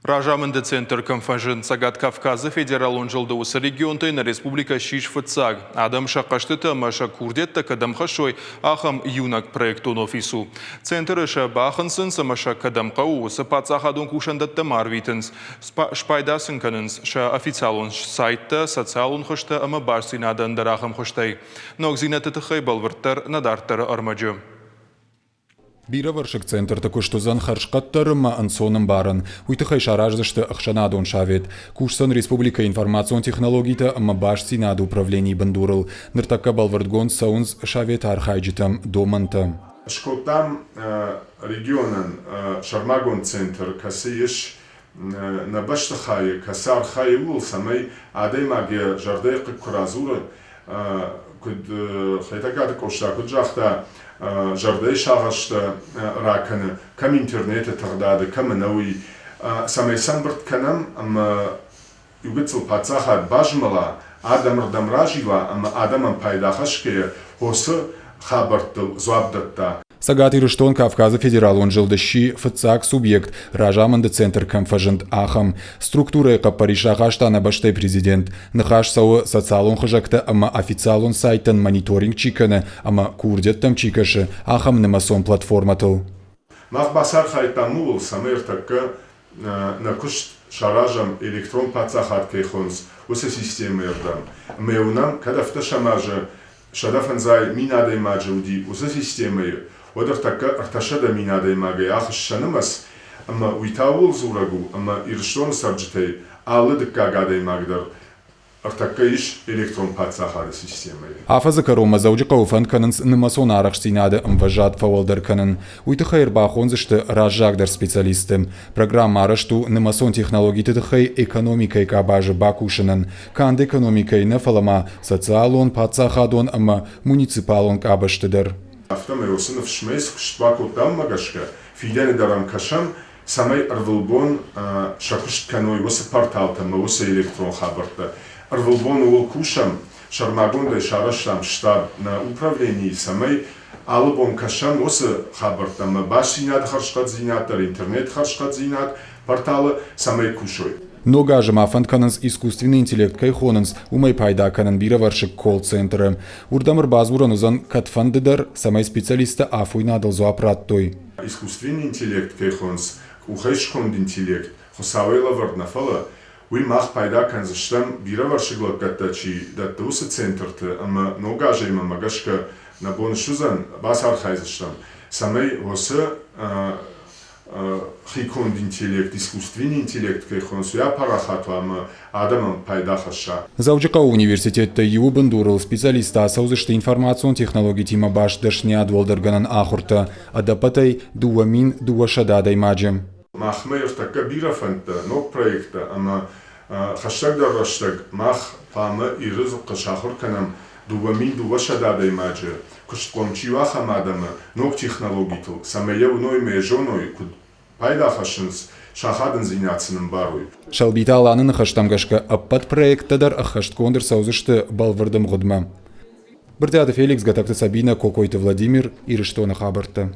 Разамынды центр кӕм фӕзынд, Цӕгат Кавказы федералон зылды уыцы регионтӕй нӕ республикӕ ссис фыццаг. Адӕм сӕ хъӕстытӕ ӕмӕ сӕ курдиӕттӕ кӕдӕм хӕссой, ахӕм иунӕг проектон офис у. Центры сӕ бахынцынц ӕмӕ сӕ кӕдӕм хъӕуы, уыцы паддзахадон кусӕндӕттӕм арвитынц. Спайда сын кӕнынц сӕ официалон сайттӕ, социалон хызтӕ ӕмӕ бастдзинады ӕндӕр ахӕм хуызтӕй. Ногдзинӕдты тыххӕй бӕлвырддӕр нӕ дарддӕры ӕрмӕджы. Бирӕвӕрсыг центрты куыст уыдзӕн хӕрзхъӕддӕр ӕмӕ ӕнцонӕмбарӕн. Уый тыххӕй сараздзысты ӕхсӕнадон совет. Кусдзӕн республикӕйы информацион технологитӕ ӕмӕ бастдзинады управленийы бындурыл. Ныртӕккӕ бӕлвырдгонд цӕуынц советы архайджытӕм домӕнтӕ. Скодтам регионӕн сӕрмагонд центр, кӕцы ис нӕ бӕстыхайы, кӕцы архайы ууыл, цӕмӕй адӕймаг йӕ зӕрдӕйы хъыг куы радзуры, куыд Хетӕгкаты Къоста куыд загъта, зӕрдӕйы сагъӕстӕ ракӕны, кӕм интернеты тыгъдады, кӕм ӕнӕуый, цӕмӕй сӕмбырд кӕнӕм ӕмӕ иугыццыл паддзахад базмӕла, адӕмырдӕм разила ӕмӕ адӕмӕн пайда хӕсгӕйӕ хосы хабӕрттыл дзуапп дӕтта. Цӕгат Ирыстон Кавказы федералон зылды сси фыццаг субъект, разамынды центр кӕм фӕзынд, ахӕм. Структурӕйы хъӕппӕрис рахаста нӕ бӕстӕйы президент. Ныхас цӕуы социалон хызӕгтӕ ӕмӕ официалон сайттӕн мониторинг чи кӕны ӕмӕ курдиӕттӕм чи кӕсы, ахӕм нымӕцон платформӕтыл. Мах бацархайдтам ууыл, цӕмӕй ӕртӕккӕ нӕ куыст саразӕм электрон паддзахад кӕй хонынц, уыцы системӕйы рдӕм. Ӕмӕ йӕ уынӕм, кӕд ӕвддӕсӕм азы 150 адӕймаджы уыди уыцы системӕйы, уӕд ӕртӕккӕ 300 000 адӕймагӕй ахызт сӕ нымӕц, ӕмӕ уый та ууыл дзурӕг у, ӕмӕ Ирыстоны цӕрджытӕй алы дыккаг адӕймаг дӕр ӕртӕккӕ ис электрон паддзахады системӕйы. Афӕдзы кӕронмӕ Дзӕуджыхъӕуы фӕнд кӕнынц нымӕцон арӕхстдзинады ӕмвӕзад фӕуӕлдӕр кӕнын. Уый тыххӕй ӕрбахондзысты раззагдӕр специалистты. Программӕ арӕзт у нымӕцон технологиты тыххӕй экономикӕйы къабазы бакусынӕн. Канд экономикӕйы нӕ, фӕлӕ ма социалон, паддзахадон ӕмӕ муниципалон къабӕзты дӕр. Афтӕмӕй уыцы ныфсмӕ цы куыст бакодтам, уымӕ гӕсгӕ фидӕны дӕр ӕм кӕсӕм, цӕмӕй ӕрвылбон сӕ куыст кӕной уыцы порталтӕ ӕмӕ уыцы электрон хабӕрттӕ. Ӕрвылбон ууыл кусӕм, сӕрмагондӕй сарӕзтам штаб нӕ управленийы, цӕмӕй алы бон кӕсӕм уыцы хабӕрттӕ ӕмӕ бастдзинады хӕрзхъӕддзинад дӕр, интернет хӕрзхъӕддзинад порталы, цӕмӕй кусой. Ног азы ма фӕнд кӕнынц искусственный интеллект кӕй хонынц, уымӕй пайда кӕнын бирӕвӕрсыг колл-центры. Уырдӕм ӕрбадзурӕн уыдзӕн кӕдфӕнды дӕр, цӕмӕй специалисттӕ афойнадыл дзуапп радтой. Искусственный интеллект кӕй хонынц, къухӕй сконд интеллект, Хуыцауӕй лӕвӕрд нӕ фӕлӕ, уый мах пайда кӕндзыстӕм, бирӕвӕрсыг лӕггӕдтӕ чи дӕтты, уыцы центрты ӕмӕ ног азӕй мӕнмӕ гӕсгӕ нӕ бон суыдзӕн, бацархайдзыстӕм, цӕмӕй уыцы хиконд интеллект, искусственный интеллект кӕй хонынц, уый апарахат уа ӕмӕ адӕмӕн пайда хӕсса. Дзӕуджыхъӕуы университеттӕй иуы бындурыл специалисттӕ ацӕудзысты информацион технологитимӕ баст дӕсныйад уӕлдӕргӕнӕн ахуыртӕ, ӕдӕппӕтӕй 2200 адӕймаджы. Махмӕ ӕртӕккӕ бирӕ фӕндтӕ, ног проекттӕ ӕмӕ хӕстӕгдӕр рӕстӕг мах хъуамӕ Иры дзыхъхъы сахуыр кӕнӕм 2200 адӕймаджы, куыстхъом чи у, ахӕм адӕмы ног технологитыл, цӕмӕй йӕ уыной ӕмӕ йӕ зоной, куыд пайда хӕссынц, сӕ ахадындзинад сын ӕмбарой. Сӕлбиты Аланы ныхӕстӕм гӕсгӕ ӕппӕт проекттӕ дӕр ӕххӕстгонд ӕрцӕудзысты бӕлвырд ӕмгъуыдмӕ. Брытъиаты Феликс, Гатӕгты Сабинӕ, Кокойты Владимир, Ирыстоны хабӕрттӕ.